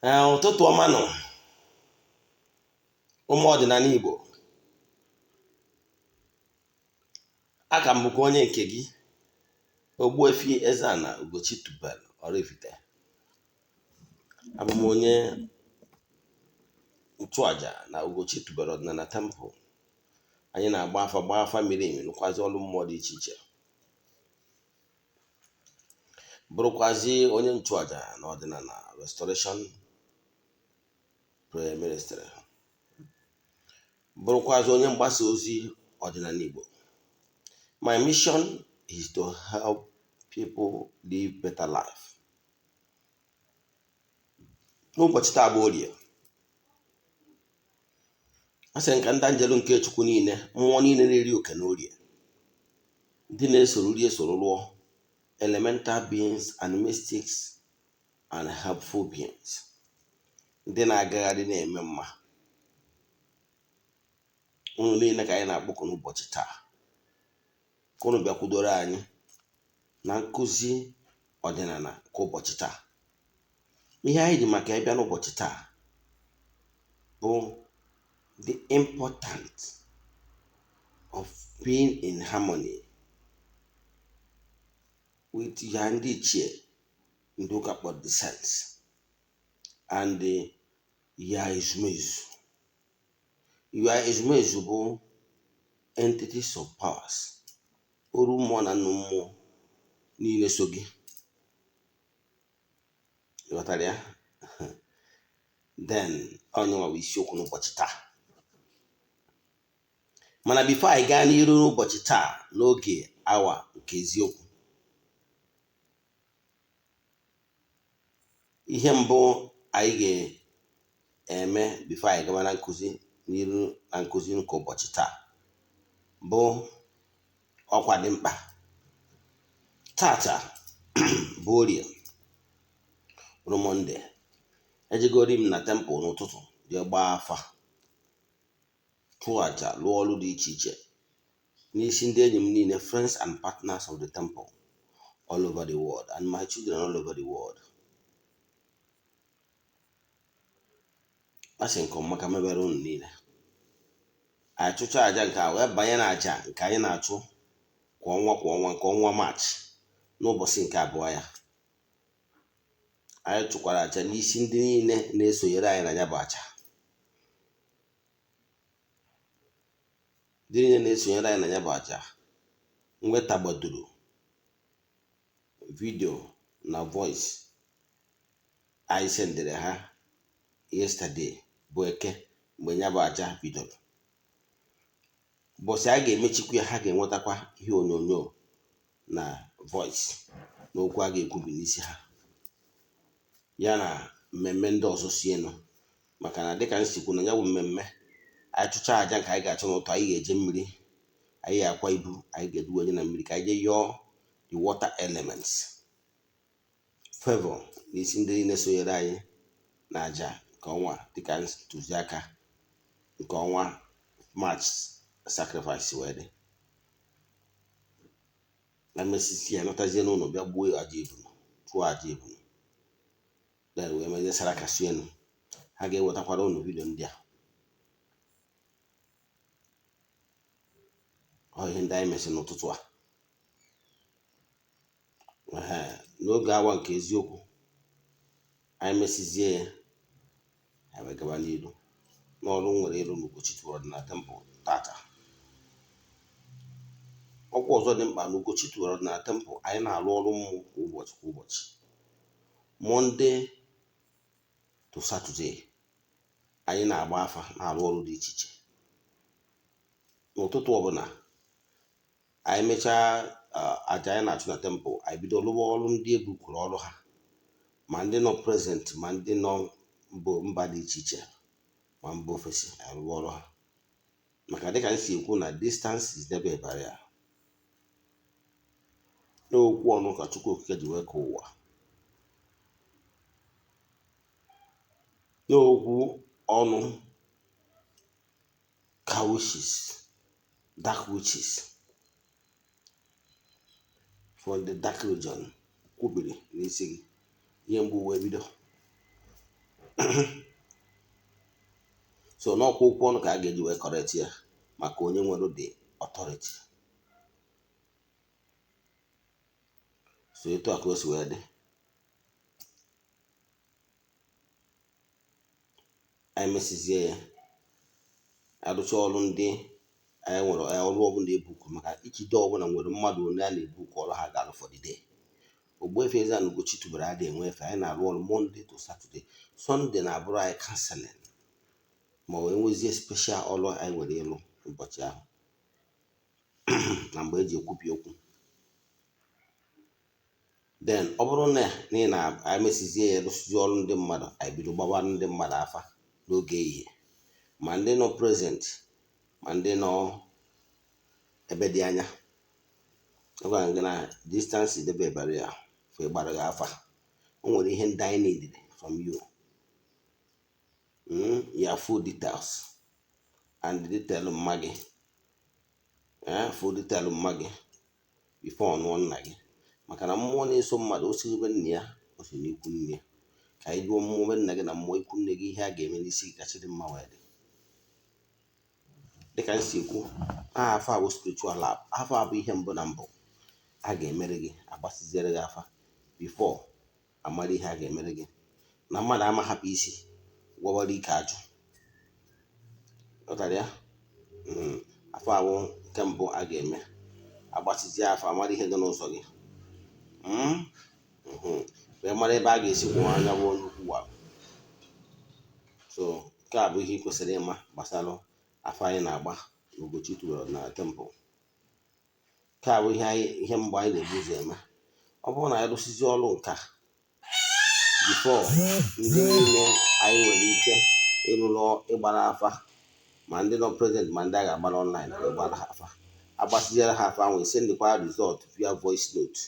Ee, ụtụtụ ọma nụ, ụmụ ọdịnala Igbo. Aka m bụkwa onye nke gị, Ogbuefi Eze-Ana Ugochi tubelu Oraifite. Abụ m onye nchụaja na Ugochi tubelu ọdịnala temple. Anyị na-agba afa, gbaa afa miri emi, rụkwazi ọrụ mmụọ dị iche iche, bụrụkwazi onye nchụaja na ọdịnala restoration prayer ministry, bụrụkwazi onye mgbasa ozi ọdịnala Igbo. My mission is to help people live better life. N'ụbọchị taa bụ Orie, a sị nka ndị anjelu nke Chukwu niile, mmụọ niile na-eri oke na Orie, ndị na-esoro rie esoro lụọ, elemental beings and mystics and helpful beings, ndị na-agagharị na-eme mma, unu niile ka anyị na-akpọkọ n'ụbọchị taa ka unu bịakwudoro anyị na nkụzi ọdịnala nke ụbọchị taa. Ihe anyị ji maka ịbịa n'ụbọchị taa bụ the importance of being in harmony with ya ndị ichie, ndị ụka kpọrọ the saints, and ya ezumezu. Ya ezumezu bụ entities of powers, oru mmụọ na nnu mmụọ niile so gị, ịghọtara ya? Then onye nwa bụ isiokwu n'ụbọchị taa. Mana before anyị gaa n'iru n'ụbọchị taa n'oge awa nke eziokwu, ihe mbụ anyị ga-eme before anyị gawa na nkụzi n'iru na nkụzi nke ụbọchị taa bụ ọkwa dị mkpa. Tata bụ Orie, bụrụ Monday. Ejegori m na temple n'ụtụtụ jee gbaa afa, chụọ aja, lụọ ọrụ dị iche iche n'isi ndị enyi m niile, friends and partners of the temple all over the world and my children all over the world. A sị nke ọma ka mebere unu niile. Anyị chụcha aja nke a wee banye na aja nke anyị na-achụ kwa ọnwa kwa ọnwa, nke ọnwa Maachị n'ụbọchị nke abụọ ya. Anyị chụkwara aja n'isi ndị niile na-esonyere anyị na ya bụ aja. Ndị niile na-esonyere anyị na ya bụ aja nwetagbadoro vidio na voice anyị sendịrị ha yesterday bụ Eke, mgbe ya bụ aja bidoro. Ụbọchị a ga-emechikwa ya, ha ga-enwetakwa ihe onyonyo na voice na okwu a ga-ekwubi n'isi ha, ya na mmemme ndị ọzọ si enu. Maka na dịka m si kwu na ya bụ mmemme, anyị chụcha aja nke anyị ga-achụ n'ụtụ, anyị ga-eje mmiri, anyị ga-akwa ibu, anyị ga-eduwe onye na mmiri ka anyị jee yọọ the water elements favor n'isi ndị niile sonyere anyị na aja nke ọnwa, dịka ntụziaka nke ọnwa March sacrifice wee dị. Na mesisi ya, nọtazie n'ụlọ, bịa gbuo aja ebunu, chụọ aja ebunu, then wee mezie saraka si enu. Ha ga-ewetakwara ụnụ vidio ndị a. Ọ ihe ndị anyị mesị n'ụtụtụ a. N'oge awa nke eziokwu, anyị mesizie ya, anyị wee gaba n'ilu n'ọrụ nwere ịrụ n'Ugochi tubelu ọdịnala temple tata. Ọkwa ọzọ dị mkpa n'Ugochi tubelu ọdịnala temple, anyị na-arụ ọrụ mmụọ kwa ụbọchị kwa ụbọchị, Monday to Saturday. Anyị na-agba afa, na-arụ ọrụ dị iche iche n'ụtụtụ ọbụla. Anyị mechaa aja anyị na-achụ na temple, anyị bido rụwa ọrụ ndị ebukwuru ọrụ ha, ma ndị nọ present, ma ndị nọ mba dị iche iche, ma mba ofesi. Anyị rụwa ọrụ ha, maka dịka m si ekwu na distance is never a barrier. N'okwu ọnụ ka Chukwu Okike ji wee kee ụwa, n'okwu ọnụ ka witches, dark witches from the dark region kwubiri n'isi gị, ihe mgbu wee bido. So n'ọkwa okwu ọnụ ka a ga-eji wee correct ya, maka onye nwere the authority. So etu a ka o si wee dị. Anyị mesizie ya, arụcha ọrụ ndị anyị nwere, ọrụ ọbụla ebuku, maka ichide ọbụla nwere mmadụ onye a na-ebuku ọrụ ha ga-arụ for the day. Ogbuefi Eze-Ana Ugochi tubelu adịghị enwe efe. Anyị na-arụ ọrụ Monday to Saturday. Sunday na-abụrụ anyị counseling, ma ọ nwezie special ọrụ anyị nwere ịlụ ụbọchị ahụ na mgbe eji ekwubi okwu. Then ọ bụrụ na ị na-anyị mesizie ya, rụsizie ọrụ ndị mmadụ, anyị bido gbawa ndị mmadụ afa n'oge ehihie, ma ndị nọ present ma ndị nọ ebe dị anya. Agwara m gị na distance debe barrier for ịgbara gị afa. O nwere ihe ndị anyị need from you, your full details and detail mma gị, full detail mma gị before ọnụọ nna gị, maka na mmụọ na-eso mmadụ, o siri be nna ya, o si n'ikwu nne ya. Ka anyị jụọ mmụọ be nna gị na mmụọ ikwu nne gị ihe a ga-eme n'isi gị kacha dị mma wee dị. Dịka m si ekwu, aha afa bụ spiritual lab. Afa bụ ihe mbụ na mbụ a ga-emere gị, agbasiziere gị afa before amara ihe a ga-emere gị. Na mmadụ ama hapụ isi gwọwara ike ajụ, ghọtara ya. Afa awụ nke mbụ a ga-eme, agbasizie afa, amara ihe dị n'ụzọ gị, wee mara ebe a ga-esi gwụọ anya bụ onye ukwu gwara. So nke a bụ ihe ị kwesịrị ịma gbasara afa anyị na-agba n'Ugochi tubelu ọdịnala temple. Nke a bụ ihe anyị, ihe mbụ anyị na-ebu ụzọ eme. Ọ bụrụ na anyị rụsizie ọrụ nka before ndị niile anyị nwere ike ịrụrụ ịgbara afa, ma ndị nọ present ma ndị a ga-agbara online, wee gbara ha afa, agbasiziere ha afa ahụ, sendịkwa result via voice note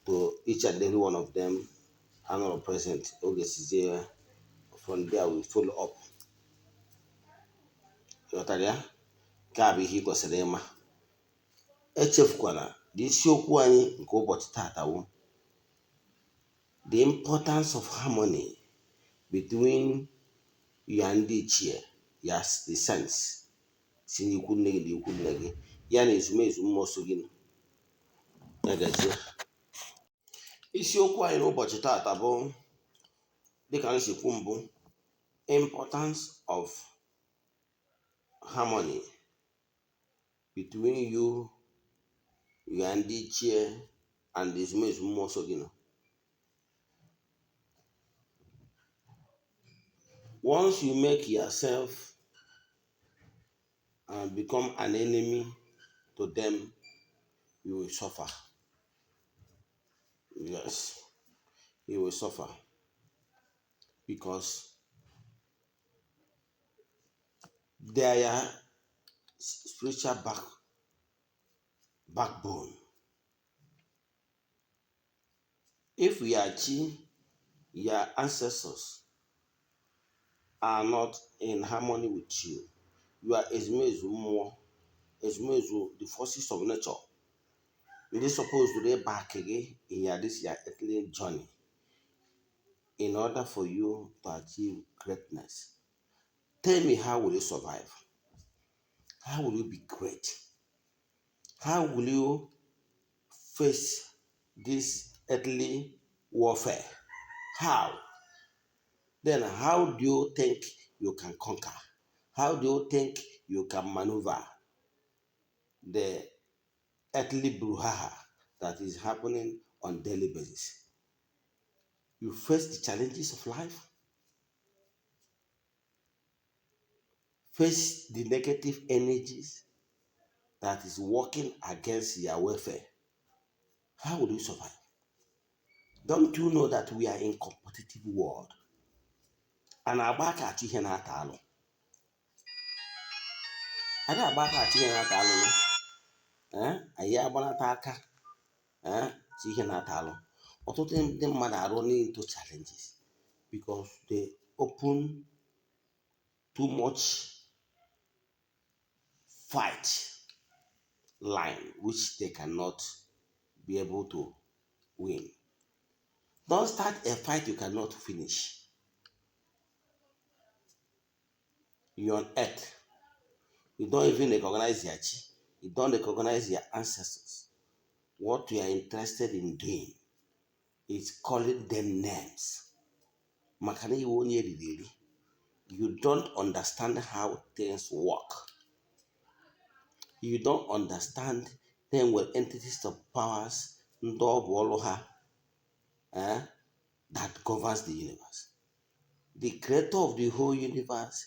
to each and every one of them anọrọ present. Oge sizie, from there we follow up. Ghọtara ya? Nke a bụ ihe ị kwesịrị ịma. Echefukwala na isiokwu anyị nke ụbọchị tata wụ the importance of harmony between ya ndị ichie ya, the saints si n'ikwu nne gị na ikwu nne gị, ya na ezumezu mmụọ so gị ya gazie. Isiokwu anyị n'ụbọchị tata bụ, dịka m si kwu mbụ, importance of harmony between you, ya ndị ichie and ezumezu mmụọ so gị nọ. Once you make yourself and become an enemy to them, you will suffer. Yes, you will suffer because they are spiritual backbone. If your chi, your ancestors are not in harmony with you, you are ezumezu mmụọ, ezumezu, the forces of nature, ndị supposed to back gị in your this your earthly journey in order for you to achieve greatness. Tell me, how will you survive? How will you be great? How will you face this earthly warfare? How? Then how do you think you can conquer? How do you think you can maneuver the earthly brouhaha that is happening on daily basis? You face the challenges of life, face the negative energies that is working against your welfare. How will you survive? Don't you know that we are in competitive world? A na-agba aka achọ ihe na-ata alụ? A na-agba aka achọ ihe na-ata alụ nụ? Anyị agbanata aka achọ ihe na-ata alụ. Ọtụtụ ndị mmadụ arụ into challenges because they open too much fight line which they cannot be able to win. Don't start a fight you cannot finish. You on earth, you don't even recognize your chi, you don't recognize your ancestors. What you are interested in doing is calling them names, maka na iwe onye eriri eri. You don't understand how things work. You don't understand them were entities of powers, ndị ọ bụ ọlụ ha, that governs the universe. The creator of the whole universe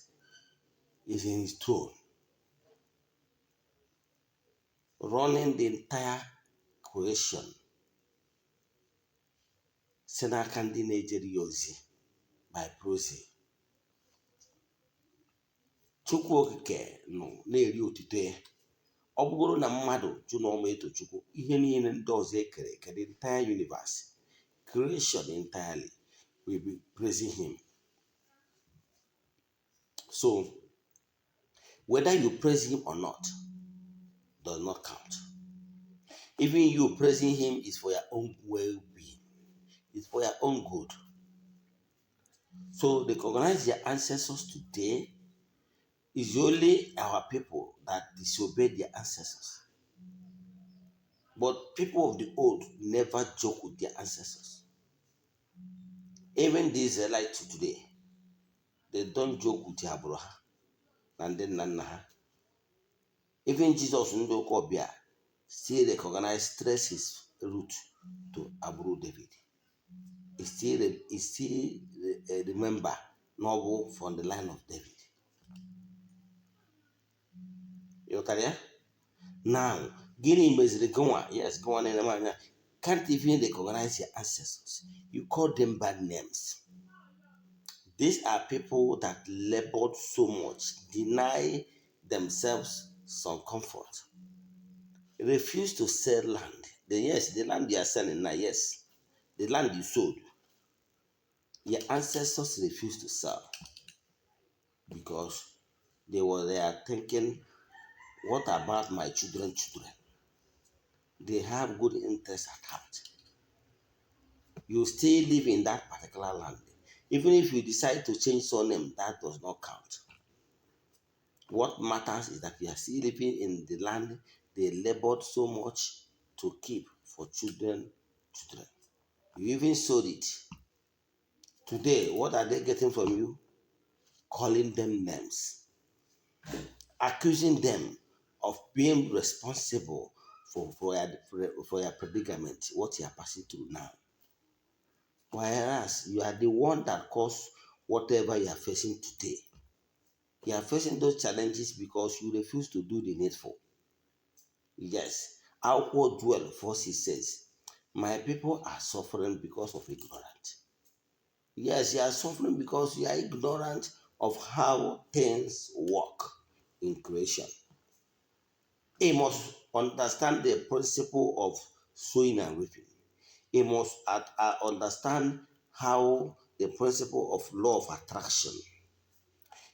is in his throne, running the entire creation si n'aka ndị na-ejere ya ozi by proxy. Chukwu Okike nọ na-eri otuto ya. Ọ bụgoro na mmadụ jụ na ọma eto Chukwu, ihe niile ndị ọzọ ekere eke, the entire universe, creation entirely, will be praising him. So whether you praise him or not does not count. Even you praising him is for your own well-being. It's for your own good. So recognize your ancestors today. Is only our people that disobey their ancestors. But people of the old never joke with their ancestors. Even the Israelites today, they don't joke with agbụrụ ha na ndị nna nna ha. Even Jesus ndị ụka ọbịa still recognize, trace his root to agbụrụ David. He still remember na ọ bụ from the line of David. Ịghọtara ya? Now, gịnị meziri gịnwa, yes, gịnwa na-ene m anya, can't even recognize your ancestors? You call them bad names. These are people that labored so much, deny themselves some comfort, refuse to sell land. Then yes, the land you are selling now, yes, the land you sold, your ancestors refused to sell because they were there thinking, what about my children children? They have good interest at heart. You still live in that particular land. Even if you decide to change surname, that does not count. What matters is that you are still living in the land they labored so much to keep for children children. You even sold it. Today, what are they getting from you? Calling them names, accusing them of being responsible for your predicament, what you are passing through now. Whereas you are the one that caused whatever you are facing today. You are facing those challenges because you refuse to do the needful. Yes, outward dwell forces says, my people are suffering because of ignorance. Yes, you are suffering because you are ignorant of how things work in creation. He must understand the principle of sowing and reaping. He must understand how the principle of law of attraction.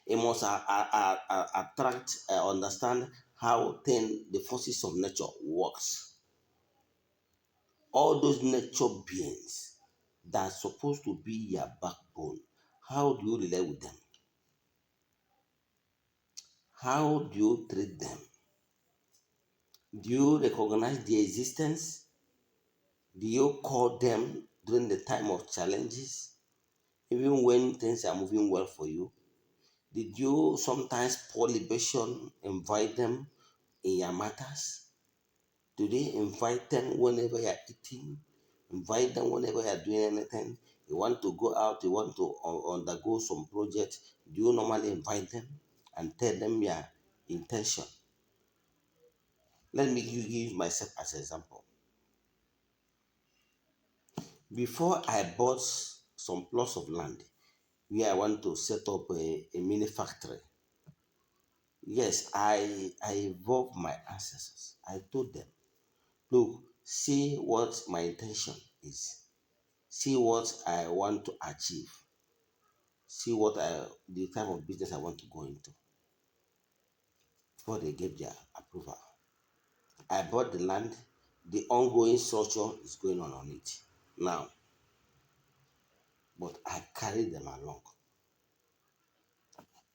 He must attract, understand how the forces of nature works. All those nature beings that are supposed to be your backbone, how do you relate with them? How do you treat them? Do you recognize their existence? Do you call them during the time of challenges? Even when things are moving well for you? Did you sometimes pour libation, invite them in your matters? Do they invite them whenever you are eating? Invite them whenever you are doing anything? You want to go out, you want to undergo some project. Do you normally invite them and tell them your intention? Let me give myself as an example. Before I bought some plots of land where I want to set up a mini factory, yes, I involved my ancestors. I told them, look, see what my intention is. See what I want to achieve. See the type of business I want to go into. Before they gave their approval. I bought the land. The ongoing structure is going on it now. But I carried them along.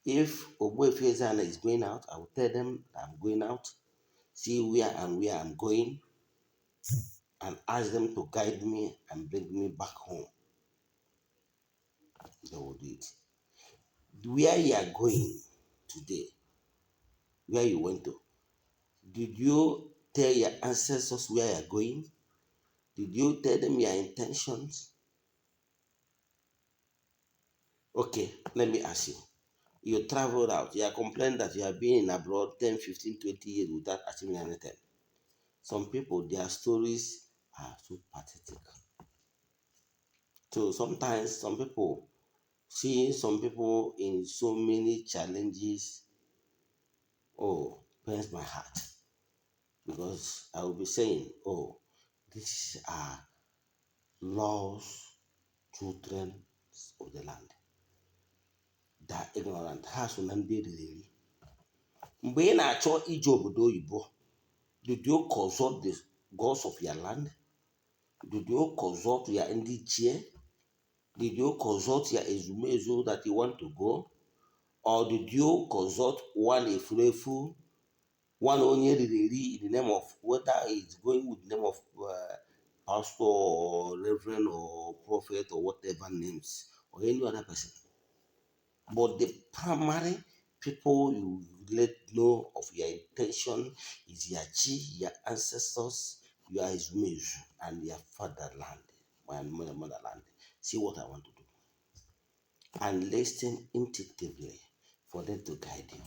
If Ogbuefi Eze-Ana is going out, I will tell them that I'm going out, see where and where I'm going, and ask them to guide me and bring me back home. They will do it. Where you are going today, where you went to, did you tell your ancestors where you are going? Did you tell them your intentions? Okay, let me ask you. You traveled out. You are complaining that you have been in abroad 10, 15, 20 years without achieving anything. Some people, their stories are so pathetic. So sometimes some people, seeing some people in so many challenges, oh, pains my heart. Because I will be saying, oh, these are lost children of the land. They are ignorant. Ha so na ndị eriri eri. Mgbe ị na-achọ ije obodo oyibo, did you consult the gods of your land? Did you consult your ndị ichie? Did you consult your ezumezu that you want to go? Or did you consult one efulefu, one onye riri eri in the name of, whether it's going with the name of pastor or reverend or prophet or whatever names or any other person? But the primary people you let know of your intention is your chi, your ancestors, your ezumezu, and your fatherland, my motherland. See what I want to do. And listen intuitively for them to guide you.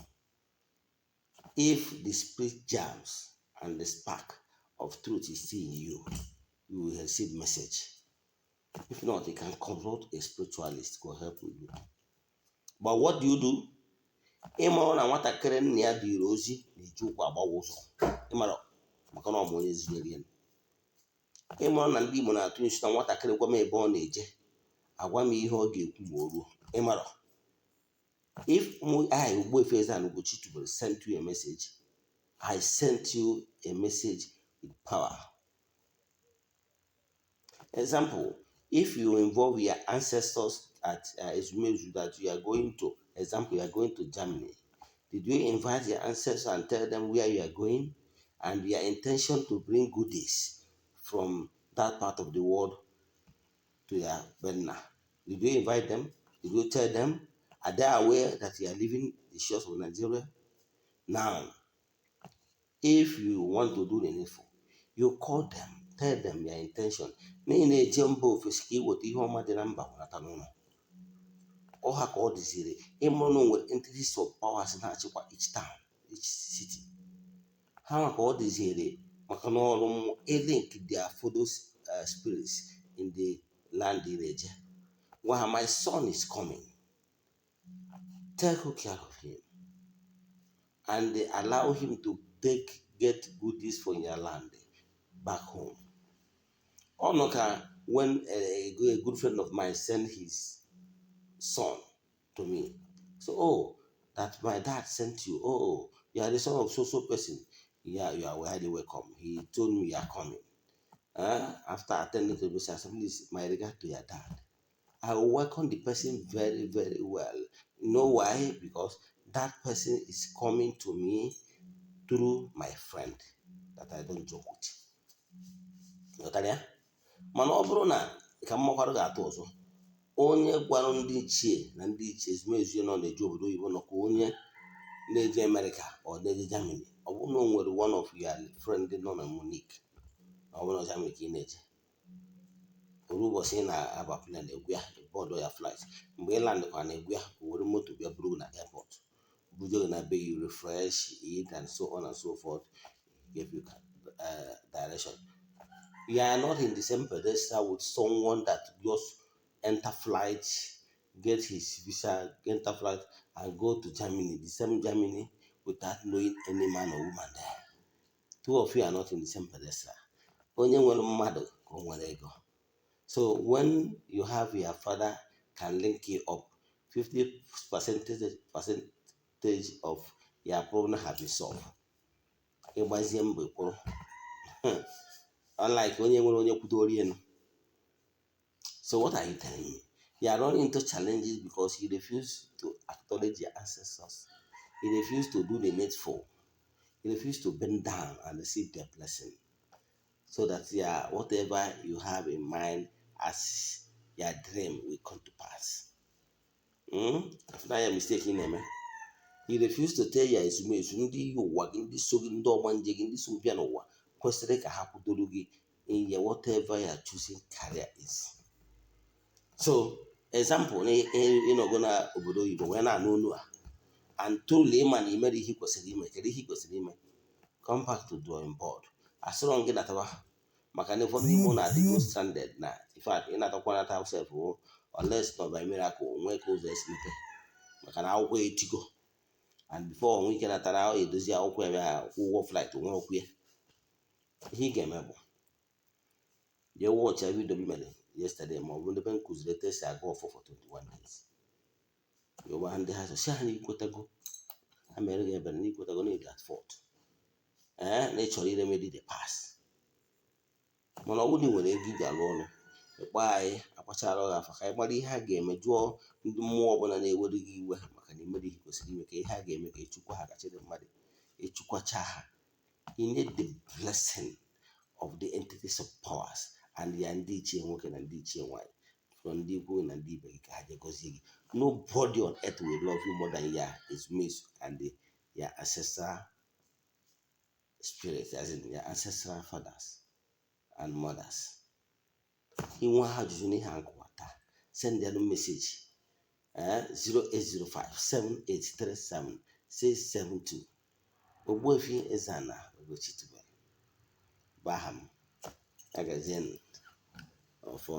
If the spirit jams and the spark of truth is still in you, you will receive message. If not, you can consult a spiritualist to help you. But what do you do? Ịmara na nwatakịrị nna ya dịrị ozi na-eji ụkwụ agbawa ụzọ, ịmara maka na ọ ma onye zinyere ya. Ịmara na ndị Igbo na-atụ nsi na nwatakịrị gwa m ebe ọ na-eje, agwa m ihe ọ ga-ekwu ma o ruo. Ịmara if I, Ogbuefi Eze-Ana Ugochi Tubelu, sent you a message, I sent you a message with power. Example, if you involve your ancestors at Ezumezu that you are going to, example, you are going to Germany, did you invite your ancestors and tell them where you are going and your intention to bring goodies from that part of the world to your Benna? Did you invite them? Did you tell them? Are they aware that you are leaving the shores of Nigeria? Now, if you want to do the needful, you call them, tell them your intention. Na ị na-eje mba ofesi ka iweta ihe ọma dị na mba nata n'ụlọ. Ọha ka ọ dịziri ịmụrụ na o nwere entities of powers na-achịkwa each town, each city. Ha maka ọ dịziri maka na ọrụ mmụọ link their fellow spirits in the land ị na-eje. Gwa ha, "My son is coming. Take good care of him and allow him to take get goodies from your land back home." Ọ nọ ka when a good friend of mine sent his son to me. So, "Oh, that my dad sent you. Oh, you are the son of so so person. Yeah, you are highly welcome. He told me you are coming." After attending to the I said, "Please, my regard to your dad." I will welcome the person very, very well. You know why? Because that person is coming to me through my friend that I don't joke with. Ghọtara ya? Mana ọ bụrụ na ka mmakwarụ ga-atụ ọzọ, onye gwara ndị ichie na ndị ichie ezumezu nọ na-eje obodo oyibo nọ ka onye na-eje Amerịka ọ na-eje Germany, ọ bụrụ na o nwere one of your friend nọ na Munich na ọ bụrụ na Germany ka ị na-eje, oru ụbọchị ị na-aba plane, egwu ya board ya flight, mgbe ị landịkwa na egwu ya, o were moto bịa buru gị na airport, buje gị na be you, refresh, eat and so on and so forth, give you direction. You are not in the same pedestal with someone that just enter flight, get his visa, enter flight and go to Germany, the same Germany, without knowing any man or woman there. Two of you are not in the same pedestal. Onye nwere mmadụ ka o nwere ego. So when you have your father can link you up, 50 percentage of your problem have been solved. Ịgbazie mbọ kwụrụ. Unlike onye nwere onye kwudoro elu. So what are you telling me? You are running into challenges because you refuse to acknowledge your ancestors. You refuse to do the needful. You refuse to bend down and receive their blessing so that yeah, whatever you have in mind as your dream will come to pass. After ya mistake ị na-eme, you refuse to tell ya ezumezu, ndị iyi ụwa gị, ndị so gị, ndị ọgbanje gị, ndị so bịa n'ụwa kwesịrị ka ha kwudoro gị in your whatever you are choosing career is. So example, na ịnọgo na obodo oyibo wee na-anụ olu a, and truly ịma na imere ihe ị kwesịrị ime. Kedu ihe ị kwesịrị ime? Come back to drawing board. Asịrọ gị nataba, maka na ụfọdụ n'ime ụlọ adịgo stranded na, in fact, ịnatakwa nata self, unless na by miracle nwee ka ụzọ esi mepe, maka na akwụkwọ etigo, and before onwe ike natara ọ edozi akwụkwọ ya, bịa kwụ ụgwọ flight, nwere okwu ya. Ihe ị ga-eme bụ jee watch ya video m mere yesterday, ma ọ bụ ndị m kụziri etu esi aga ọfọ for 21 days. Yọba ndị ha si ha na ikwetago, ha mere gị ebere na ikwetago na ịdị at fault, ee, na ị chọrọ iremedy the past. Mana ọ bụrụ na ị nwere ego iji alụ ọrụ, ịkpọ anyị, akpachara gị afa ka anyị mara ihe a ga-eme. Jụọ ndị mmụọ ọbụla na-ewere gị iwe maka na imere ihe kwesịrị ime, ka ihe a ga-eme ka echukwa ha, ka chịrị mmadụ echukwacha ha. You need the blessing of the entities of powers and ya ndị ichie nwoke na ndị ichie nwanyị, from ndị ikwu na ndị ibe gị, ka ha jee gọzie gị. Nobody on earth will love you more than your ezumezu and your ancestral spirits, as in your ancestral fathers and mothers. Inwe ajụjụ n'ihe a nkụwa taa, send them message, 0805 7837 672. Ogbuefi Eze-Ana Ugochi tubelu bụ aha m. Agazienụ ọfọ.